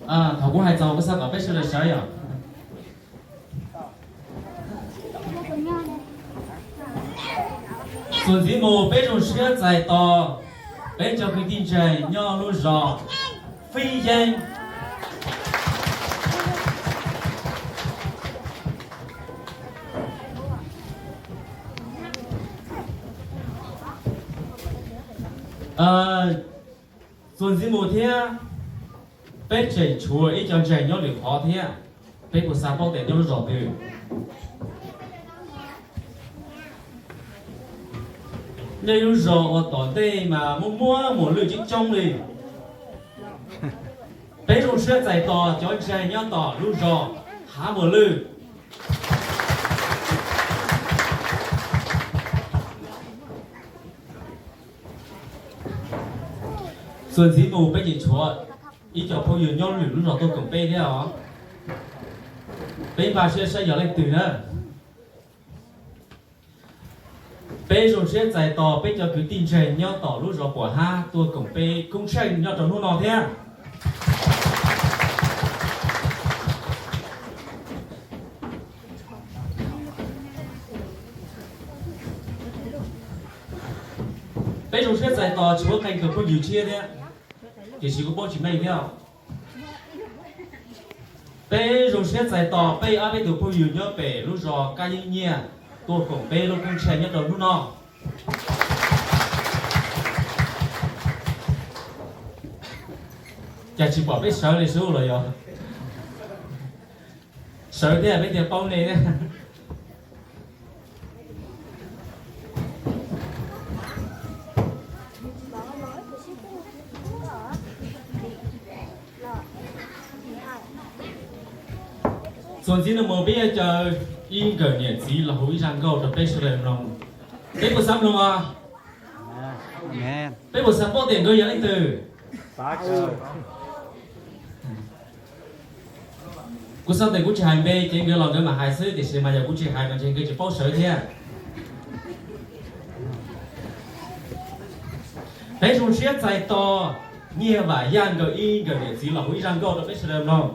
Thaum kuv hais txog kuv xav kom peb sawv daws sawv yom. Txuas ntxiv mus peb zoo siab txais tos peb cov kwv tij ntseeg nyob lub zos Fib Yeeb. Txuas ntxiv mus thiab, peb tseem tshuav ib co ntseeg nyob lwm qhov thiab. Peb puas xav paub tias nyob lub zos twg? Nyob lub zos uas tom ntej mas muaj muaj muas lwj coob coob li. Peb zoo siab txais tos cov ntseeg nyob tom lub zos Hav Muas Lwj. Txuas ntxiv mus peb tseem tshuav ib co phooj ywg nyob lwm lub zos tuaj koom peb thiab os. Peb npaj siab saib yog leej twg na. Peb zoo siab txais tos peb cov kwv tij ntseeg nyob tom lub zos Puam Hab tuaj koom peb koob tsheej nyob rau hnub no thiab. Peb zoo siab txais tos tshuav qee tus phooj ywg tshiab thiab, tiam sis kuv paub tsis meej thiab. Peb zoo siab txais tos peb ob peb tus phooj ywg nyob pem lub zos Kab Yeeb Nyiaj tuaj koom peb lub koob tsheej nyob rau hnub no. Cas tsis pom peb sawv li sub los yog? Sawv thiab peb thiaj paub nej thiab. Txuas ntxiv no mus peb yuav caw ib nkawm niam txiv los hu ib zaj nkauj rau peb sawv daws mloog. Peb puas xav mloog os? Peb puas xav paub tias nkawd yog leej twg? Kuv xav tias kuv tsis hais npe ces nkawd los nkawd mam hais xwb, tiam sis mas yog kuv tsis hais mas ntshe nkawd tsis paub sawv thiab. Peb zoo siab txais tos Nyiaj Vam Yaj nkawd ib nkawm niam txiv los hu ib zaj nkauj rau peb sawv daws mloog.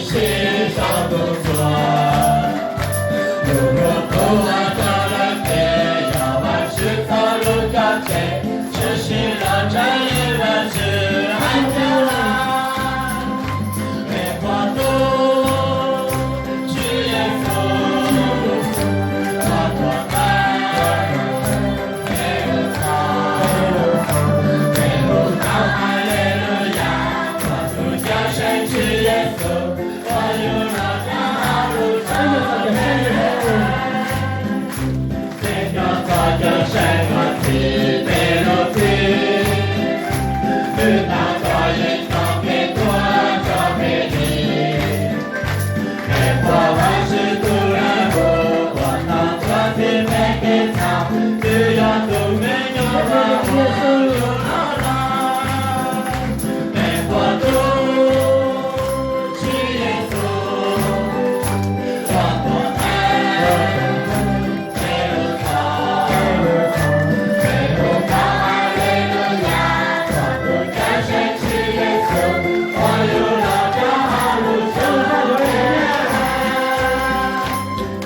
Sib sau tus txuas, lub lub qub ua rau lawv tias yog Vajtswv txoj lus cog tseg, tshwm sim los ntshai Vajtswv hais tias los, peb puas tuaj, Tswv Yexus, ua tuag tag, peb lub txhoj, peb lub tau, Haleluyas, ua tus Cawm Seej Tswv Yexus, ua yus los rau hauv lub txhoj. Peb nco txog Cawm Seej uas txi peb lub txim, twb tau tso yeeb ncuab peb tuag tso peb dim. Peb puas Vajtswv tus dawb huv uas tau tuag txhiv peb kev txhaum, twb yog tus me nyuam uas ua yus loj los. Peb puas tuaj, Tswv Yexus, ua tuag tag, peb lub txhoj, peb lub tau, Haleluyas, ua tus Cawm Seej Tswv Yexus, ua yus los rau hauv lub txhoj.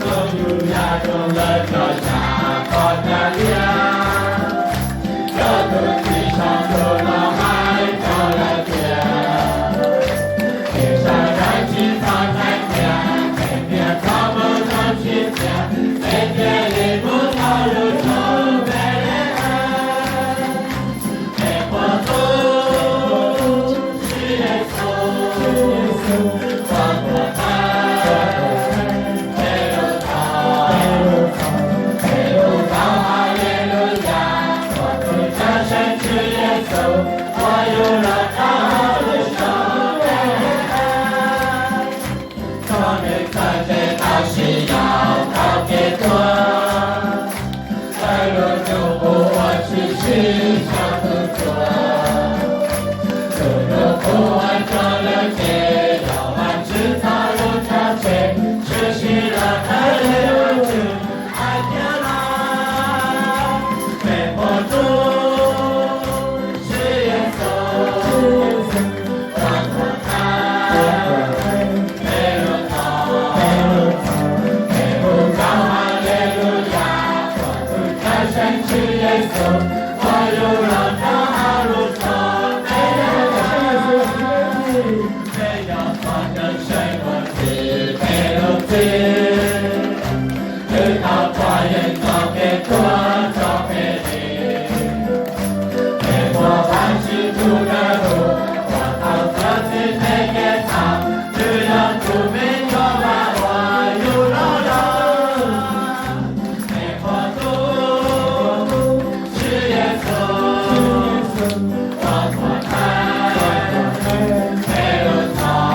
Rau yus yam rau lawv cov tsam qhov cag liab, cov tus txiv saum ntuj no hais rau lawv tias, tus Sam Dawb tsis txhob txhais cia, peb thiaj txhob mus rau tsis txias, peb thiaj li mus tau lub txhoj Npelehees. Peb puas tuaj, Tswv Yexus, ua tuag tag, peb lub txhoj, peb lub tau, Haleluyas, ua tus Cawm Seej Tswv Yexus, ua yus los rau hauv lub txhoj Npelehees. Txog nws txawj ntse tau siv yam tau kev tuag, txawj lub ntuj qub uas tshwm sim saum tus txuas. Lub ntuj qub uas raug lawv cem, yog Vajtswv txoj lus cog tseg, tshwm sim los ntshai Vajtswv hais tias los, peb puas tuaj, Tswv Yexus, ua tuag tag, peb lub txhoj, peb lub tau, Haleluyas, ua tus Cawm Seej Tswv Yexus, ua yus los rau hauv lub txhoj Npelehees. Peb yog txoj Cawm Seej uas txi peb lub txim, twb tau tso yeeb ncuab peb tuag tso peb dim. Peb puas Vajtswv tus dawb huv uas tau tuag txhiv peb kev txhaum, twb yog tus me nyuam uas ua yus loj los. Peb puas tuaj, Tswv Yexus, ua tuag tag, peb lub txhoj,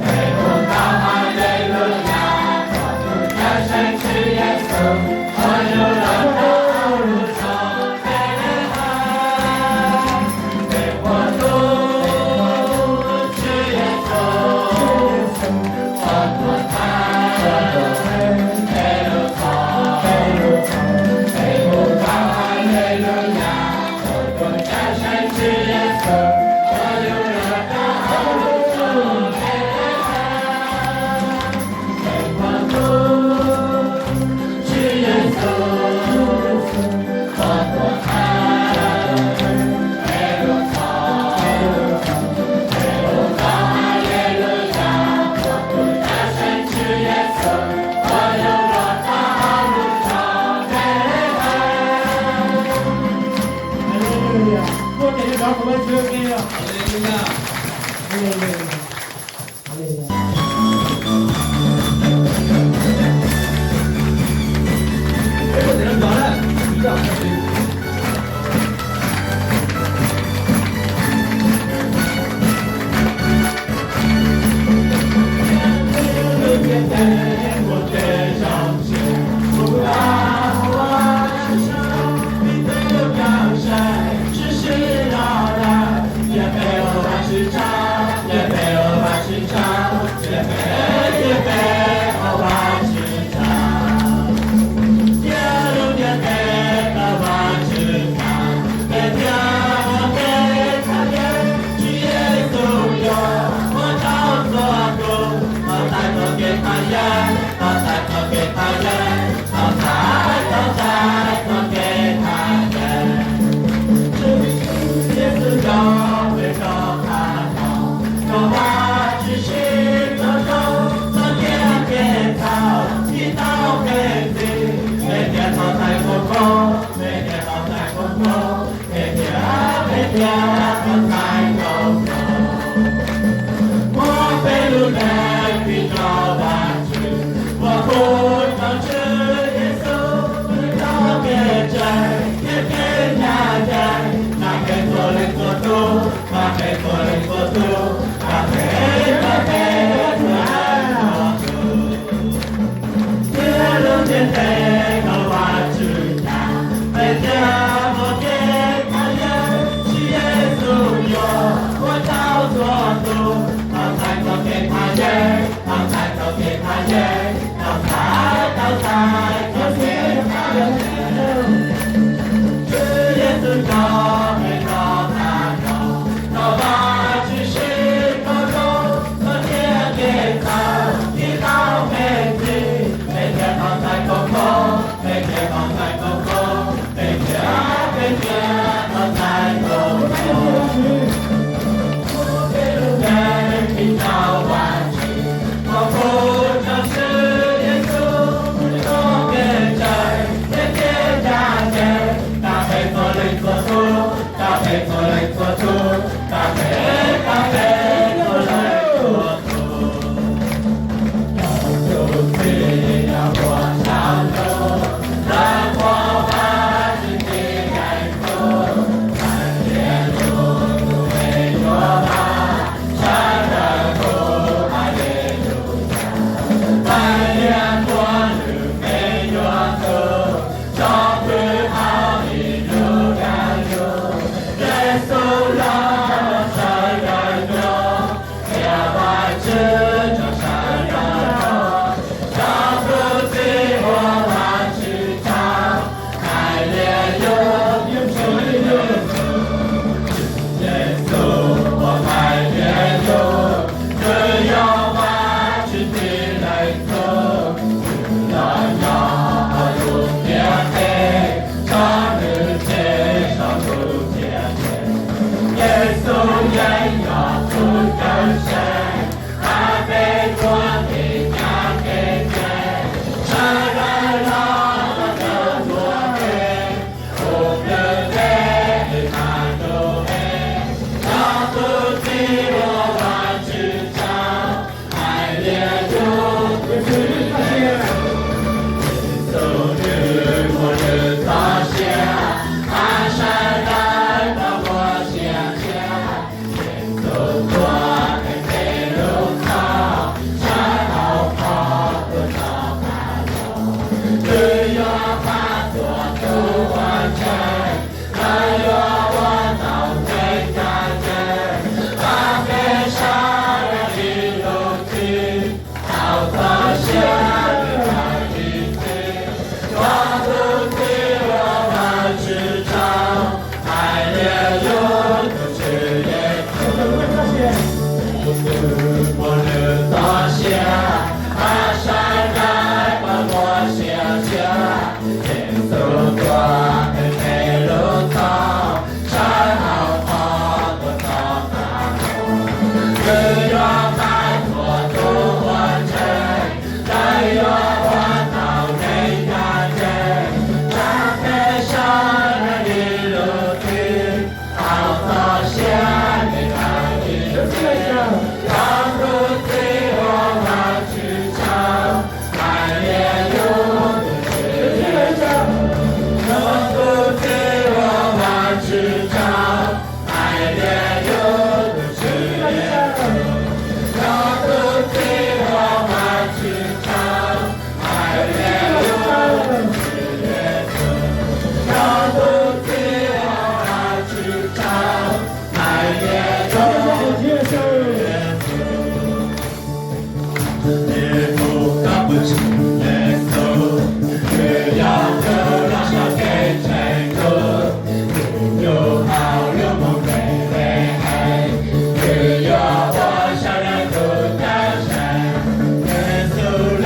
peb lub tau, Haleluyas, ua tus Cawm Seej Tswv Yexus, ua yus los rau hauv lub txhoj Npelehees. Peb puas tuaj, Tswv Yexus, ua tuag tag, peb lub txhoj, peb lub tau, Haleluyas, ua tus Cawm Seej Tswv Yexus, ua yus los rau hauv lub txhoj Npelehees. Peb puas tuaj, Tswv Yexus, ua tuag tag, peb lub txhoj, peb lub tau, Haleluyas, ua tus Cawm Seej Tswv Yexus, ua yus los rau hauv lub txhoj Npelehees. Haleluyas. Muaj tes li rov qab ua Vajtswv ua ke os. Haleluyas. Haleluyas. Haleluyas. Tau txais txoj kev thaj yeeb, tau txais, tau txais txoj kev thaj yeeb. Tswv Yexus nco peb rov qab los, rau Vajtswv sib koom zoo, txoj kev ua kev txhaum tsis tau peb txim, peb thiaj tau txais koob hmoov, peb thiaj tau txais koob hmoov, peb thiaj, peb thiaj tau txais koob hmoov. Muab peb lub neej vim rau Vajtswv, ua pub rau Tswv Yexus, nws tau kev tseeb thiab kev ncaj ncees, pab peb txhua leej txhua tus, pab peb txhua leej txhua tus, pab peb, pab peb txhua leej txhua tus. Thiab lub ntiaj teb rau Vajtswv cas, peb thiaj muaj kev thaj yeeb, Tswv Yexus yuav ua rau txhua tus tau txais txoj kev thaj yeeb, tau txais txoj kev thaj yeeb, tau txais, tau txais txoj kev thaj yeeb. Tswv Yexus nco peb rov qab los, rau Vajtswv sib koom zoo, txoj kev ua kev txhaum tsis tau peb txim, peb thiaj tau txais koob hmoov, peb thiaj tau txais koob hmoov, peb thiaj, peb thiaj tau txais koob hmoov. Peb lub neej vim rau Vajtswv, ua pub rau Tswv Yexus, nws tau kev tseeb thiab kev ncaj ncees, pab peb txhua leej txhua tus, pab peb txhua leej txhua tus, pab peb, pab peb txhua leej txhua tus. Tus txiv yog ua saum ntuj, lawv ua Vajtswv txiv leej tub, hais tias yus tus me nyuam vaj, sawv daws hu Aleluyas. Hais tias tuav nws me nyuam tus, tso pw hauv ib lub kab yus, Yexus los rau sawv daws nyob, qhia Vajtswv rau sawv daws nyob. Cov tub txib ua Vajtswv tsaug, hais tias yus, Yexus, Yexus uas hais tias yus, nws yog Vajtswv txiv leej tub, nws los nyob hauv lub ntiaj teb, tso nws tseg saum lub ntiaj teb. Yexus yeej yog tus cawm seej, pab peb ua kev ncaj kev ncees, sawv daws los ua tus ntsuj plig, hu nws peb Emanues, cov tub txib ua Vajtswv tsaug, hais tias yus, Yexus nws muaj nws txoj sia, pab sawv daws tau muaj sia siab. Yexus tuag peb lub txhaum, sawv hauv qhov tuag rov qab los, nws yuav pab txhua tus uas ntseeg, lawv yuav ua tau kev ncaj ncees, pab peb sawv daws ib lub txij, tau txoj sia li tau ib txhis. Cov tub txib ua Vajtswv tsaug, hais tias yus tus Tswv Yexus, nws muaj nws txoj sia, pab sawv daws tau muaj sia siab. Yexus tuag peb lub txhaum, sawv hauv qhov tuag rov qab los, nws yuav pab txhua tus uas ntseeg, lawv yuav ua tau kev ncaj ncees, pab peb sawv daws ib lub txij, tau txoj sia li tau ib txhis. Cov tub txib ua Vajtswv tsaug, hais tias yus tus Tswv Yexus, cov tub txib ua Vajtswv tsaug, hais tias yus tus Tswv Yexus, cov tub txib ua Vajtswv tsaug, hais tias yus tus Tswv Yexus, cov tub txib ua Vajtswv tsaug, hais tias yus tus Tswv Yexus. Yexus, koj tus Tswv Yexus, nws yog tus los saib kev tseem ceeb, nws nyob hauv lub nroog Npelehees, nws yuav ua sawv daws tus cawm seej. Yexus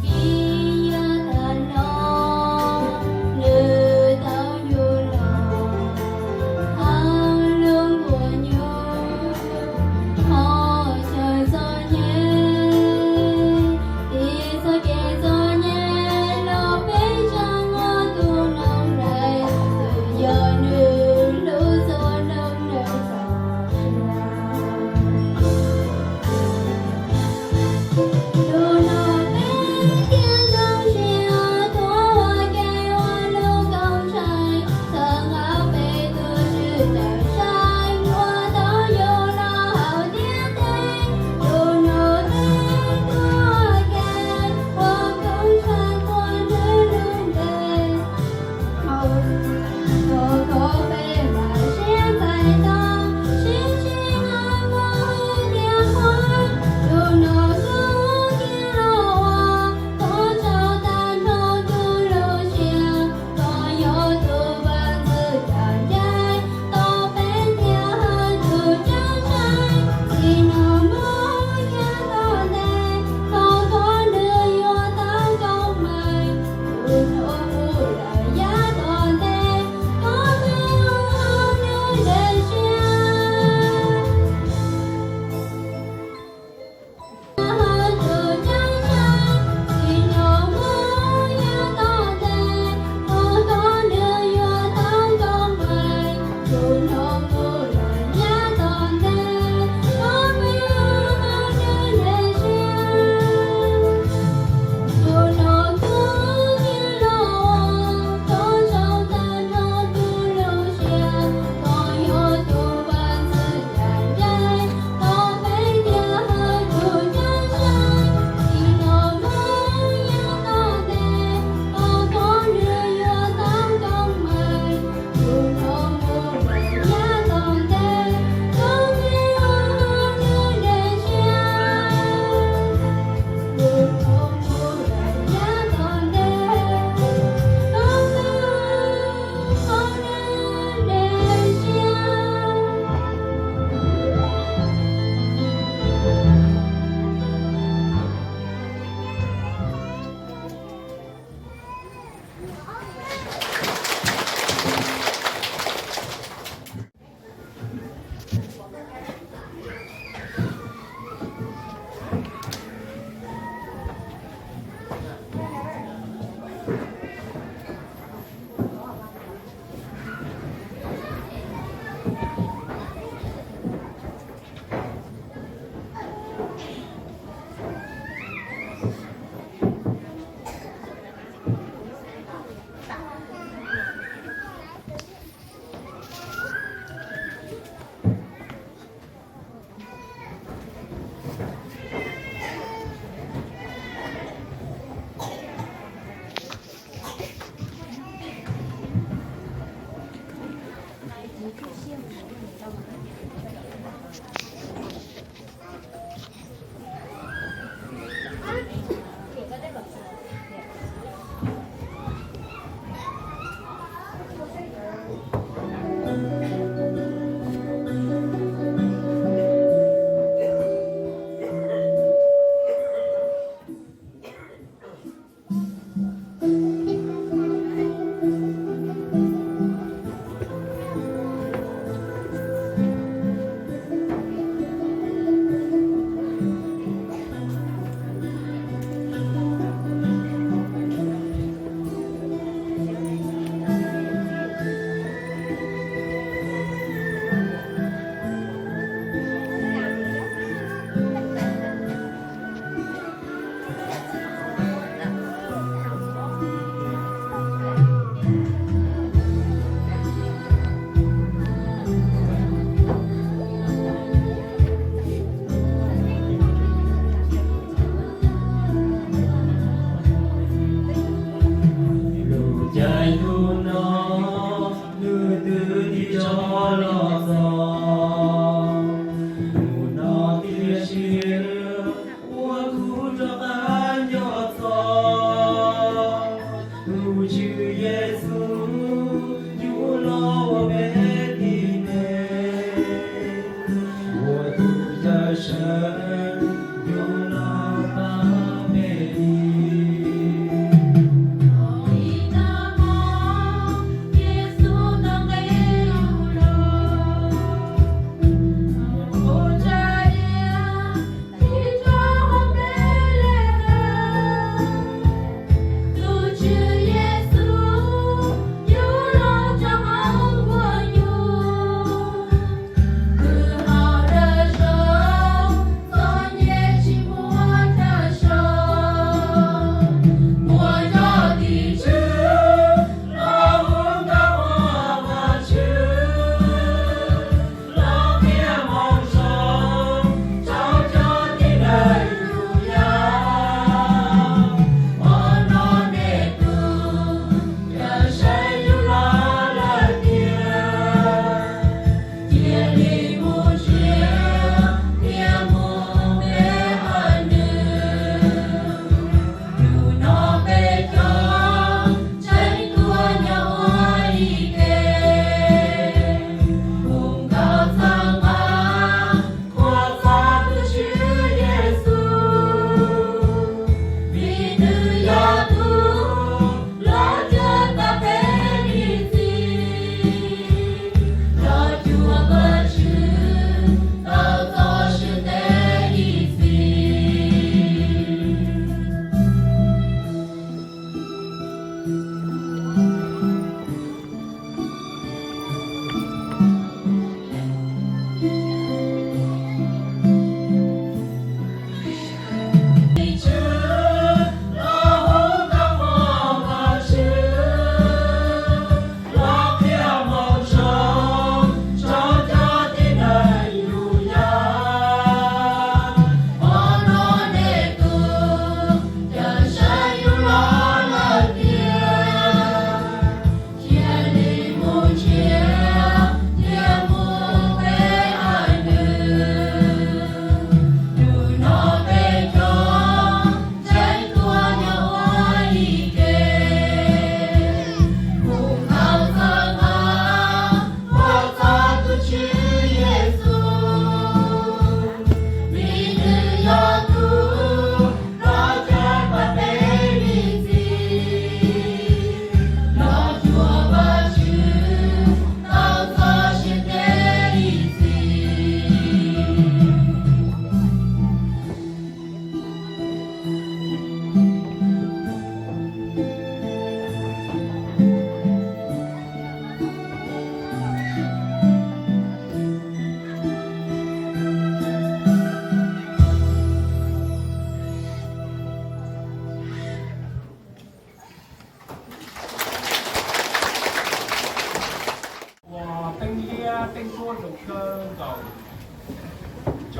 Vim yog tas los nws tau yug los hauv lub nkuaj nyuj, ho chaw txom nyem, vim txoj kev txom nyem los peb tsa muaj tus noog dais, twb yog nws hlub txoj noog nws txoj sia.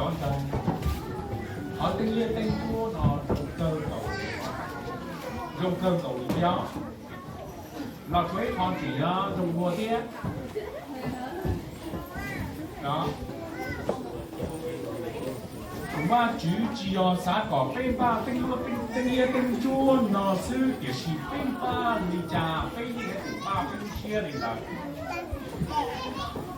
Cov ntseeg, qhov teeb liab teeb ntsuab no zoo kawg nkaus, zoo kawg nkaus li thiab. Los tshuav ib qho tseem zoo dua thiab. Vajtswv tsis yog xav kom peb npaj teeb liab teeb ntsuab no xwb, tiam sis peb npaj li cas peb yeej yuav tsum npaj peb lub siab li ntawd.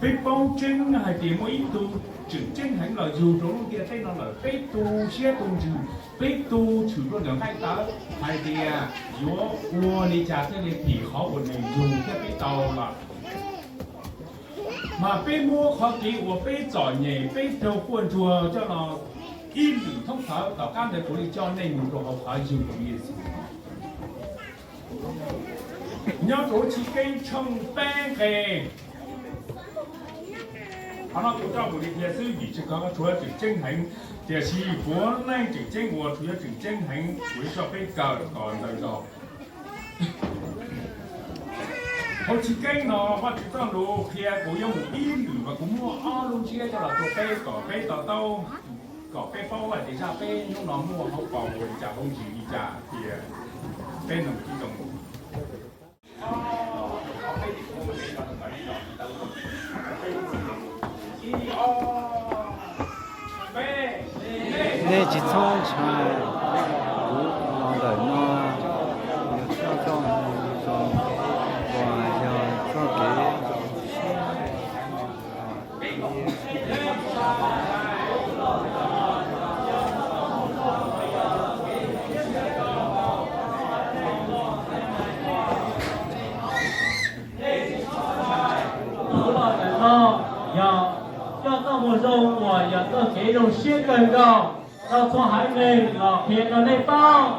Peb paub tseeb hais tias muaj ib tug tseem ceeb heev los yug rau lub ntiaj teb no lawm, peb tu siab tu ntsws, peb tu tshwm rau nram nqaij tawv hais tias yuav ua li cas thiaj li thim qhov uas nws yug thiab peb tau los. Mas peb muab qhov kev uas peb txom nyem, peb raug quaj ntsuag coj los ib lwm thoob plaws, tom qab ntawd kuv li coj nej mus rau hauv qhov yug Tswv Yexus. Nyob rau Chiv Keeb tshooj peb nqe, qhov no kuv coj mus li qhia xwb vim tsis, tshuav tseem ceeb heev, tiam sis puav leej tseem ceeb uas tshuav tseem ceeb heev kuv yuav coj peb kawm kom ntawm zog. Hauv Chiv Keeb no Vajtswv txoj lus qhia kuv yuav mus ib lwm mas kuv muab ob lub ntsiab coj los rau peb kom peb to taub, kom peb paub hais tias zaj peb hnub no muaj hauv paus ua li cas, hauv ntsis li cas tias peb nug tib zoo. Nej tsis txhob ntshai, kuv los ntawm no, yog txoj moo zoo uas yog txoj kev zoo siab. Kuv los ntawm no yog coj txoj moo zoo uas yog txoj kev zoo siab kawg nkaus rau txhua haiv neeg los qhia rau nej paub.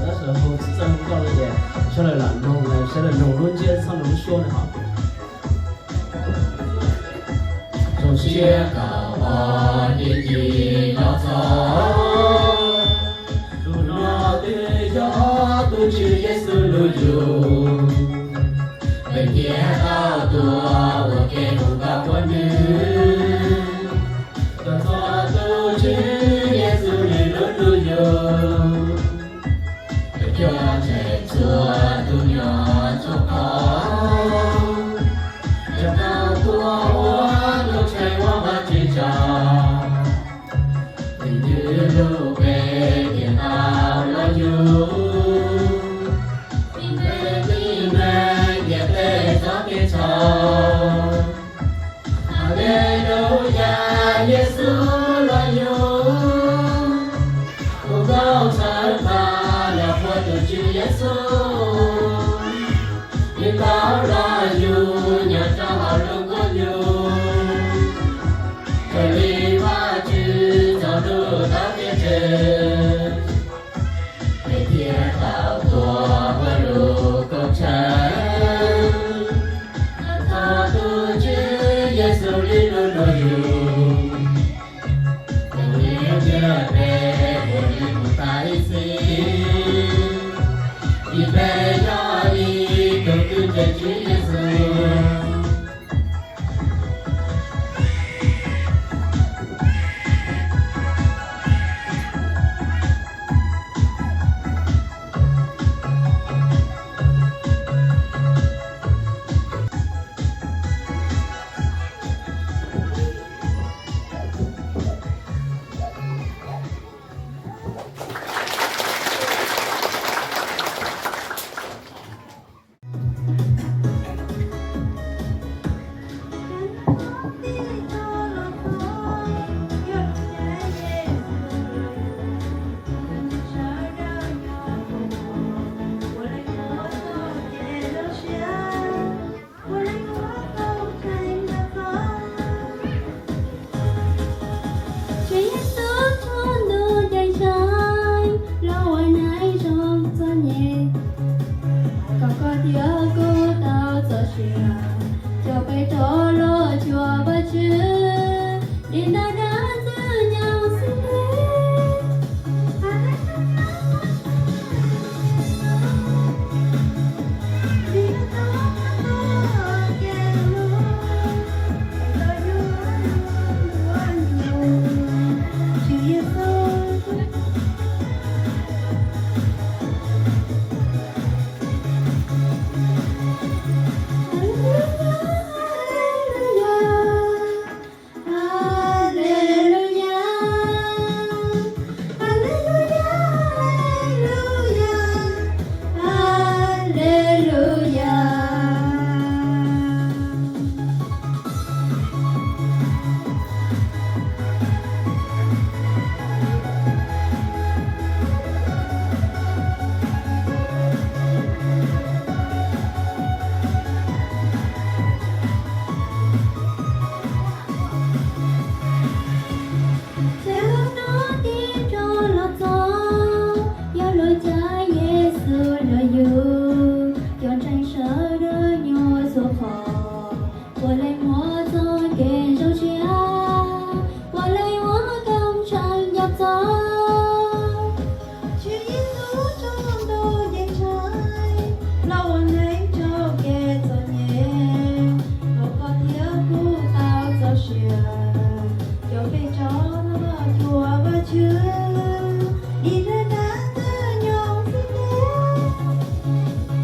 Tab sis ho tsis txawj hu nkauj no ces sawv daws lam mloog, sawv daws mloog lub ntsiab txog lub suab no hos. Zoo siab kawg uas niam tij los txog, tus no twb yog tus Tswv Yexus lub yug, peb thiaj tau tuav ua ke hu nkauj qhuab ntswg, tuav txog tus Tswv Yexus lub lub yug. Peb cov ntseeg txhua tus nyob txhua qhov, cov tau tuav ua tus ntseeg uas Vajtswv tso, vim nws lub npe thiaj tau los yug, vim npe tib neeg thiaj peb txoj kev txhaum. Haleluyas, Yexus los yug, tus nkauj txhawb nqa los puag tus Tswv Yexus, nws tau los yug nyob rau hauv lub nkuaj nyuj, raws li Vajtswv txoj lus tau piav tseg. Peb thiaj tau tuav ua lub koom tshawj, tuav txog tus Tswv Yexus lub lub yug. Tus uas ntiab peb ua neej mus tas ib txhis, vim peb yog ib tug kwv ntseeg Tswv Yexus. Tswv Yexus tso ntuj nceeg saib, los ua neeg zoo txom nyem, kom koj thiab kuv tau txoj sia, coj peb rov los cuag Vajtswv, li ntawd dab ntxwg nyoog xwb ntag. Haleluyas, haleluyas, haleluyas, haleluyas. Cov no tib rov los txog, yog lub caij Yexus los yug, cov ntseeg sawv daws nyob txhua qhov, puav leej muaj txoj kev zoo siab, puav leej muaj koom tshee nco txog. Tswv Yexus tso ntuj nceeg saib, los ua neeg raug kev txom nyem, kom koj thiab kuv tau txoj sia, coj peb rov los cuag Vajtswv, li ntawd dab ntxwg nyoog xwb ntag.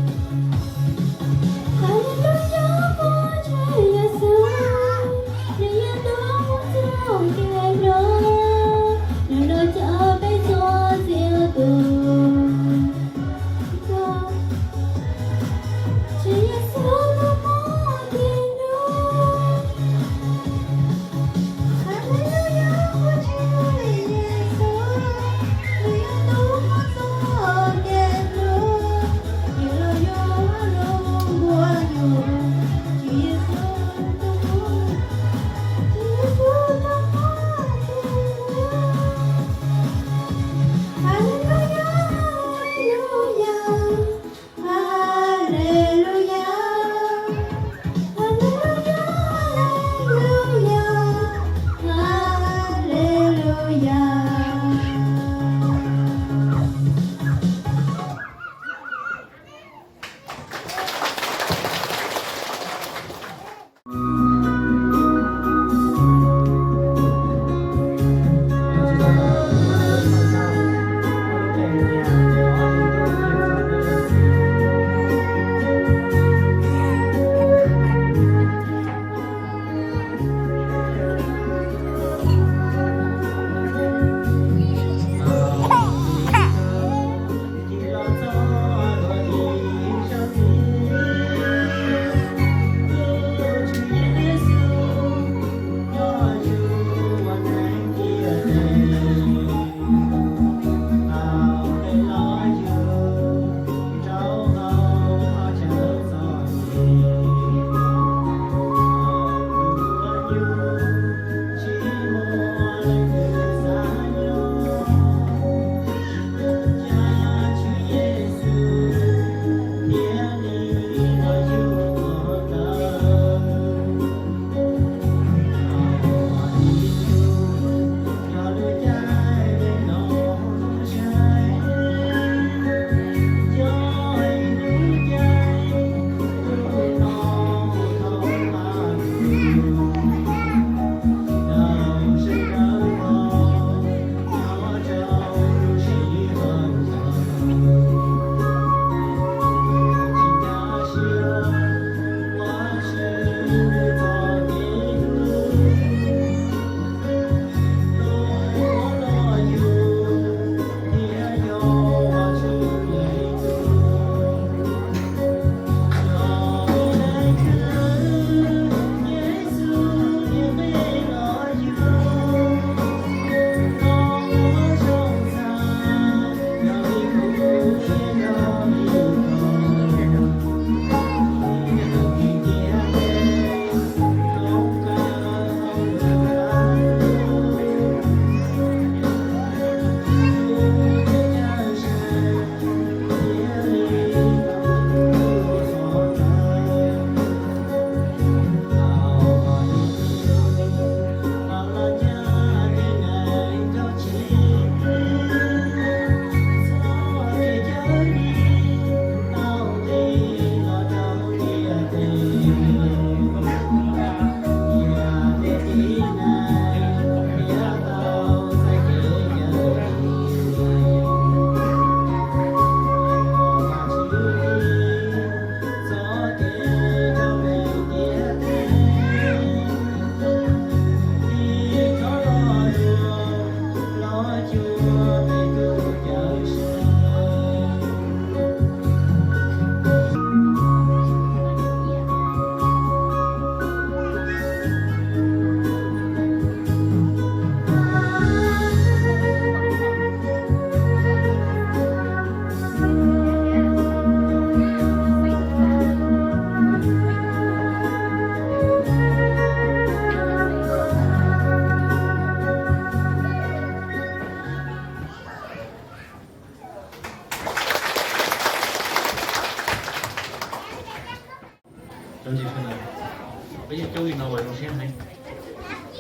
Peb yeej coob li no mas zoo siab heev.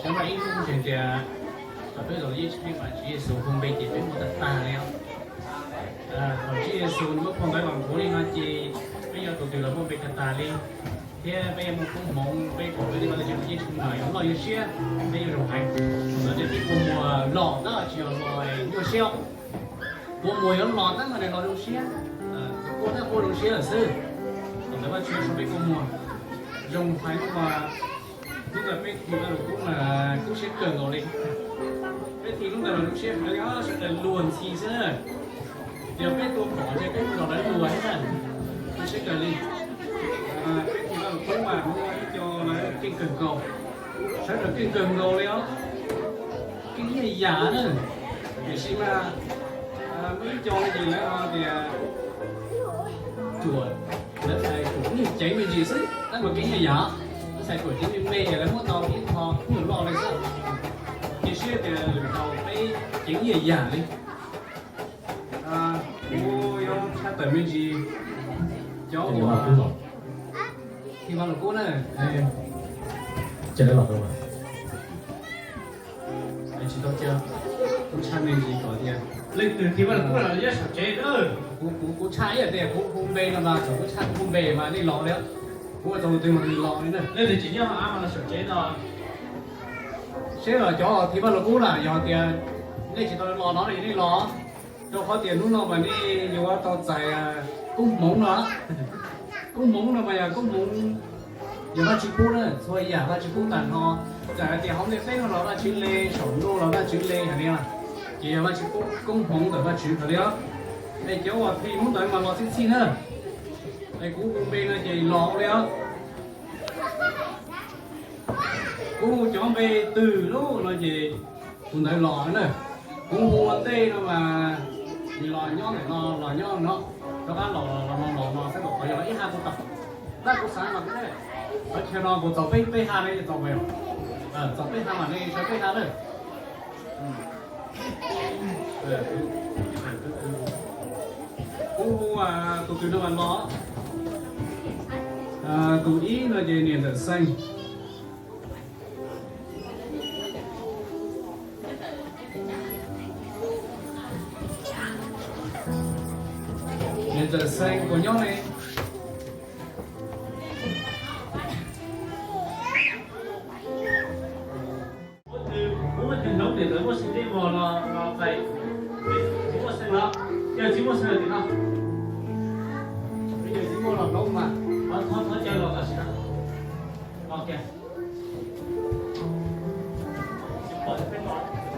Cov no ib hnub tseem tias kom peb los yeej tsis pheej mas Tswv Yexus hu npe ces peb muaj tag tag li os. Thaum Tswv Yexus nws muab phau ntawv los nthuav li no ces peb yog tus twg los muaj npe tag tag li, thiab peb yuav muaj koob hmoov, peb pom peb tej vaj lej tsev yeej tshee mas yuav loj yuav siab, peb yuav zoo heev. Thaum ntawd ces peb kua muag los tab tsis yog los nyuaj siab, kua muag yuav los tab mas los zoo siab, kua tab kua zoo siab lawm xwb. Thaum ntawd Vajtswv sau peb kua muag zoo heev mas hnub ntawd peb thi Vaj Lug Kub mas kub siab kawg nkaus li. Peb thi hnub ntawd mas zoo siab heev li, sawv daws luag ntxhi xwb na. Yog peb tua phom ntshe peb mus los lawv luag thiab na. Zoo siab kawg li. Peb thi Vaj Lug Kub mas muaj ib co lawv keej kawg nkaus, sawv daws keej kawg nkaus li os. Keej ib yam na. Tiam sis mas muaj ib co no ces lawv ho tias ruam, lawv txhais ruam nyuag ceev me ntsis xwb, tab mas keej ib yam, lawv txhais ruam ceev me me es lawv muab tau ib qho nyuag loj li xwb. Cia siab tias lwm zaus peb ceev ib yam li. Kuv yuav tshaj tawm me ntsis cov uas thi Vaj Lug Kub na. Tsis tau cia, kuv tshaj me ntsis kom tias leej twg thi Vaj Lug Kub los nyob saum tsev na. Kuv, kuv, kuv tshaj ib yam tias kuv hu npe no mas thaum kuv tshaj kuv hu npe mas nej los li. Kuv ua tau tus twg mas nws los li na. Leej twg tsis nyob hauv av mas los saum tsev no. Seb los cov thi Vaj Lug Kub na, yog tias nej tsis tau los no los nej los, rau qhov tias hnub no mas nej yuav tau txais koob hmoov no. Koob hmoov no mas yog koob hmoov yog Vajtswv pub na, txhua yam Vajtswv pub tag nrho. Txawm hais tias hauv ntiaj teb no los Vajtswv le, saum ntuj los Vajtswv le hais li, ces yog Vajtswv pub koob hmoov ntawm Vajtswv hais li os. Es cov uas thi hnub ntawd mas los txhij txhij na. Es kuv hu npe no ces los li os. Kuv hu cov npe twg lub no ces tus ntawd los na. Kuv hu ua ntej no mas nws los nyob ntawm no, los nyob no, rov qab los los no los no xwb, kom qhov yog los ib ha kuv tau. Tab kuv xav mas kuv, qhov chaw no kuv txaus peb, peb ha ne, txaus peb, txaus peb ha mas ne, txaus peb ha na. Kuv hu tus twg no mas los. Tus ib no ces niam ntxawm Xeeb. Niam ntxawm Xeeb puas nyob ne? Muab tus hloov niam ntxawm Muaj Xeeb tej muag los, los pais. Txiv Muaj Xeeb los, yog Txiv Muaj Xeeb los tim no. Yog Txiv Muaj los hloov mas, thov, thov caw los tam sim no.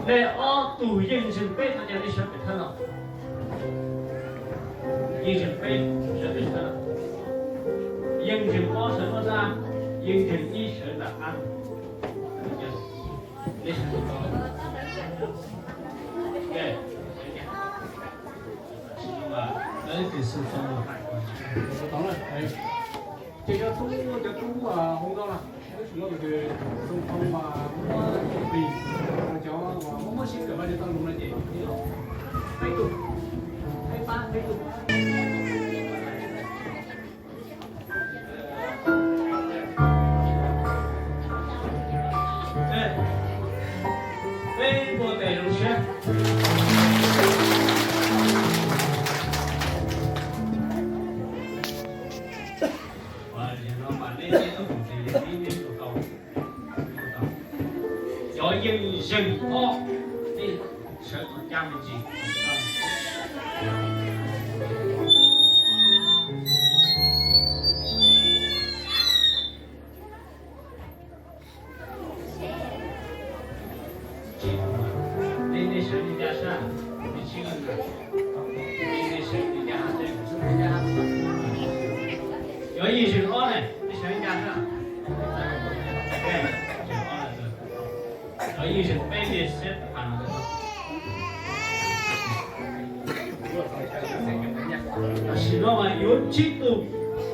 Nej ob tug yeej ntseeg peb no, yog nej sawv pem thawj no. Yeej ntseeg peb sawv pem thawj no. Yeej ntseeg ob sawv nruab nrab, yeej ntseeg ib sawv nram qab. Ces cov tub, cov tub hu no na, tab sis no tus xoo thoo mas muab pis, cov uas muab muab sib kawm Vajtswv txoj lus no ces peb tug, peb pab peb tug. Peb npuaj tes zoo siab. Cov yeej zeeg ob, nej sawv kom cab me ntsis. Nej, nej sawv li cas sab? Nej sawv li cas? Cov yeej zeeg ob ne, nej sawv li cas sab? Cov yeej zeeg peb, nej sawv li cas? Tam sim no mas yuav tsib tug,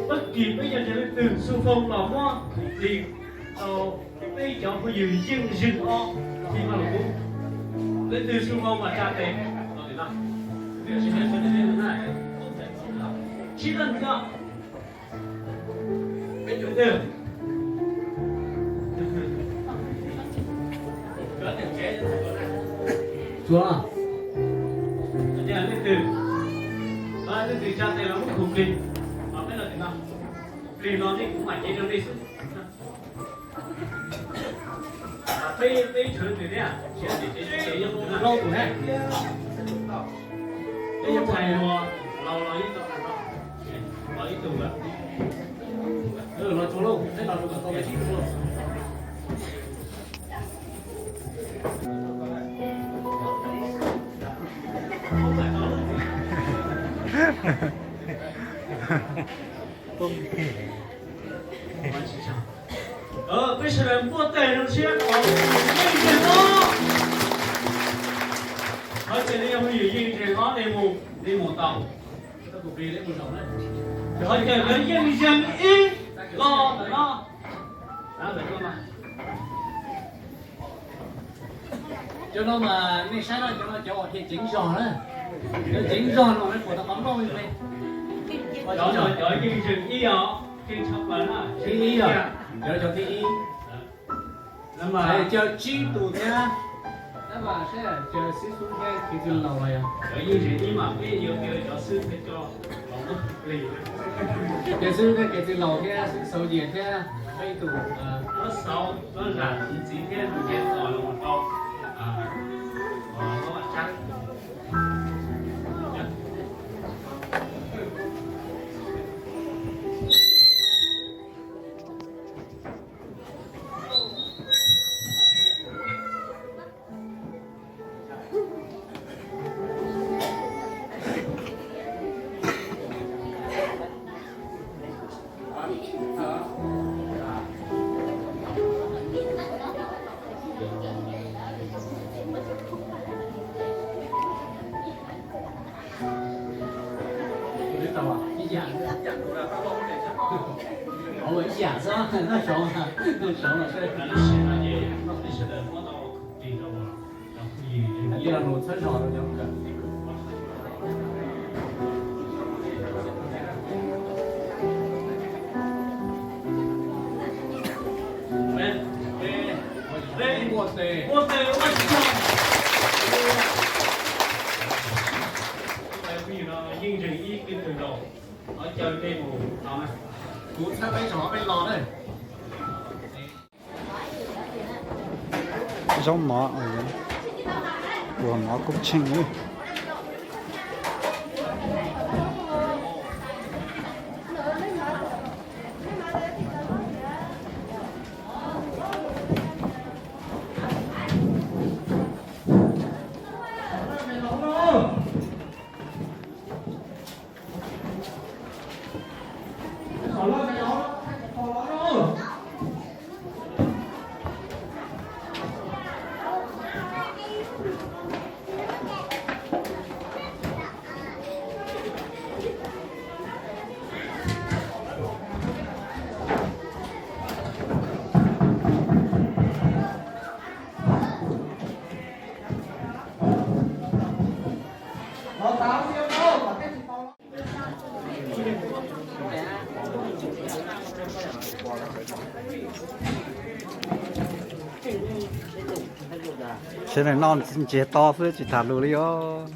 tag kis peb yog leej twg xoo thoo los muab tis rau peb cov phooj ywg yeej zeeg ob, thi Vaj Lug Kub. Leej twg xoo thoo mas tsa tes. Sib leej no, peb cov Tsuav, leej twg, leej twg tsa tes los muab khum plig, peb los tim no, plig no nej kuv mam cev rau nej xwb. Peb, peb tshwv twg thiab, tsis yog ces ces ces yog lauj tus ne. Peb yuav txhais los, los los ib tug, los ib tug lawm. Los tsuav lauj, peb los rau kom tau peb sib tsuav lauj. Peb sawv daws npuaj tes rau siab kom yeej zeeg ob. Qhov ces nej yog phooj ywg yeej zeeg ob, nej mus, nej mus tau. Qhov ces lawv yeej zeeg ib, los ntawm no. Cov no mas nej saib no, cov no cov uas dhia ceev zog na. Cov ceev zog no nej puas tau qhov nplooj li ne? Cov no cov yeej zeeg ib os, yeej tshaj plaws na. Thib ib os, cov cov thib ib. Mas caw tsib tus thiab, caw xib xub thiab kev txwj laus los yog. Cov yeej zeeg ib mas peb yuav cov xib xub thiab cov laus muab plig. Kev xwb thiab kev txwj laus thiab xib xaus yias thiab peb tus, muab xaus, muab zam tus txiv thiab tus nce tos los mus rau, muab vaj tsab. Ib yam xwb, noj saud, noj saud los sawv daws. Cia los mus txhawb zog rau cov kawm. Npuaj tes, npuaj tes ua tsaug. Yeej zeeg ib, keeb kwm laus, ho caw nej mus no na. Kuv txhawb peb zog peb los na. Zaub mov, ua mov kub tsheej. Sawv daws noj ntsiag to xwb tsis tham lus li os.